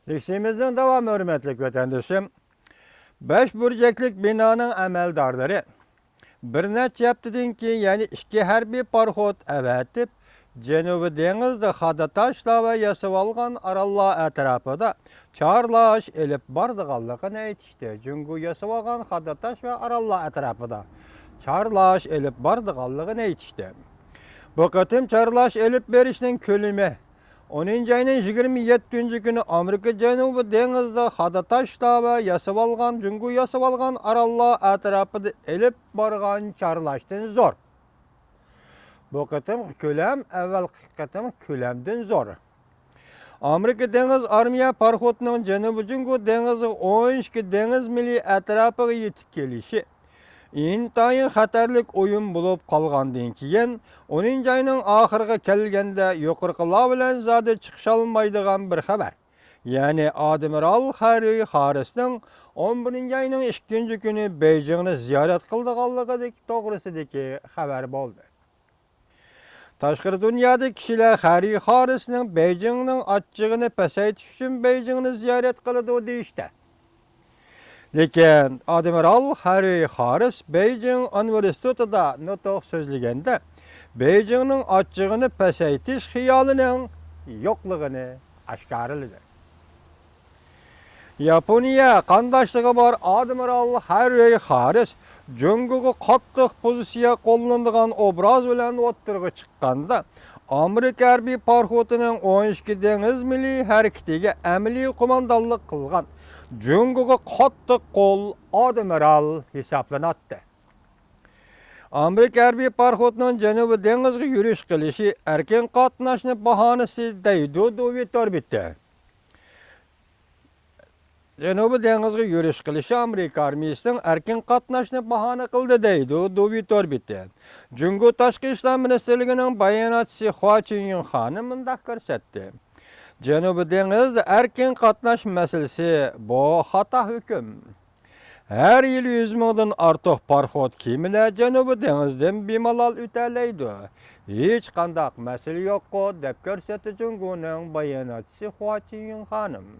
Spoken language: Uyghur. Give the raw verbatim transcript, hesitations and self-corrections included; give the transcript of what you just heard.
لېكسىيىمىزنىڭ داۋامى، ھۆرمەتلىك ۋەتەندىشىم. بەش بۇرجەكلىك بىنانىڭ ئەمەلدارلىرى بىر نەچچە ھەپتىدىن كېيىن، يەنى ئىككى ھەربىي پاراخوت ئەۋەتىپ، جەنۇبىي دېڭىزدا خادا تاشلار ۋە ياسىۋالغان ئاراللار ئەتراپىدا چارلاش ئېلىپ بارىدىغانلىقىنى ئېيتىشتى. جۇڭگو ياسىۋالغان خادا تاش ۋە ئاراللار ئەتراپىدا چارلاش ئېلىپ بارىدىغانلىقىنى ئېيتىشتى. بۇ قېتىم چارلاش ئېلىپ بېرىشنىڭ كۆلىمى ئونىنچى ئاينىڭ يىگىرمە يەتتىنچى كۈنى ئامېرىكا جەنۇبىي دېڭىزىدا خادا تاشلار ۋە ياسىۋالغان، جۇڭگو ياسىۋالغان ئاراللار ئەتراپىدا ئېلىپ بارغان چارلاشتىن زور. بۇ قېتىمقى كۆلەم ئەۋۋەلقى قېتىمقى كۆلەمدىن زور. ئامېرىكا دېڭىز ئارمىيە پاراخوتىنىڭ جەنۇبىي جۇڭگو دېڭىزىغا ئون ئىككى دېڭىز مىلى ئەتراپىغا يېتىپ كېلىشى ئىنتايىن خەتەرلىك ئويۇن بولۇپ قالغاندىن كېيىن، ئونىنچى ئاينىڭ ئاخىرىغا كەلگەندە يۇقىرىقىلار بىلەن زادى چىقىشالمايدىغان بىر خەۋەر. يەنى ئادمىرال خەررى خاررىسنىڭ ئون بىرىنچى ئاينىڭ ئىككىنچى كۈنى بېيجىڭنى زىيارەت قىلىدىغانلىقى توغرىسىدىكى خەۋەر بولدى. تاشقىرى دۇنيادا كىشىلەر خەررى خاررىسنىڭ بېيجىڭنىڭ ئاچچىقىنى پەسەيتىش ئۈچۈن بېيجىڭنى زىيارەت قىلىدۇ دېيىشتە. لېكىن ئادمىرال خەررى خاررىس بېيجىڭ ئۇنىۋېرسىتېتىدا نۇتۇق سۆزلىگەندە، بېيجىڭنىڭ ئاچچىقىنى پەسەيتىش خىيالىنىڭ يوقلۇقىنى ئاشكارىلىدى. ياپونىيە قانداشلىقى بار ئادمىرال خەررى خاررىس جۇڭگوغا قاتتىق پوزىتسىيە قوللىنىدىغان ئوبراز بىلەن ئوتتۇرىغا چىققاندا، ئامېرىكا ھەربىي پاراخوتىنىڭ ئون ئىككى دېڭىز مىلى ھەرىكىتىگە ئەمەلىي قوماندانلىق قىلغان جۇڭگوغا قاتتىق قول ئادمىرال ھېسابلىناتتى. ئامېرىكا ھەربىي پاراخوتىنىڭ جەنۇبىي دېڭىزغا يۈرۈش قىلىشى ئەركىن قاتناشنى باھانىسى دەيدۇ دۇ ۋىتور بىتى. جەنۇبىي دېڭىزغا يۈرۈش قىلىشى ئامېرىكا ئارمىيىسىنىڭ ئەركىن قاتناشنى باھانە قىلدى دەيدۇ دۇ ۋىتور بىتى. جۇڭگو تاشقى ئىشلار مىنىستىرلىكىنىڭ باياناتچىسى خۇا چۈنيىڭ خانىم مۇنداق كۆرسەتتى. جەنۇبىي دېڭىزدا ئەركىن قاتناش مەسىلىسى، بۇ خاتا ھۆكۈم. ھەر يىلى يۈز مىڭدىن ئارتۇق پاراخوت، كېمىلەر جەنۇبىي دېڭىزدىن بىمالال ئۆتەلەيدۇ. ھېچقانداق مەسىلە يوققۇ، دەپ كۆرسەتتى جۇڭگونىڭ باياناتچىسى خۇا چۈنيىڭ خانىم.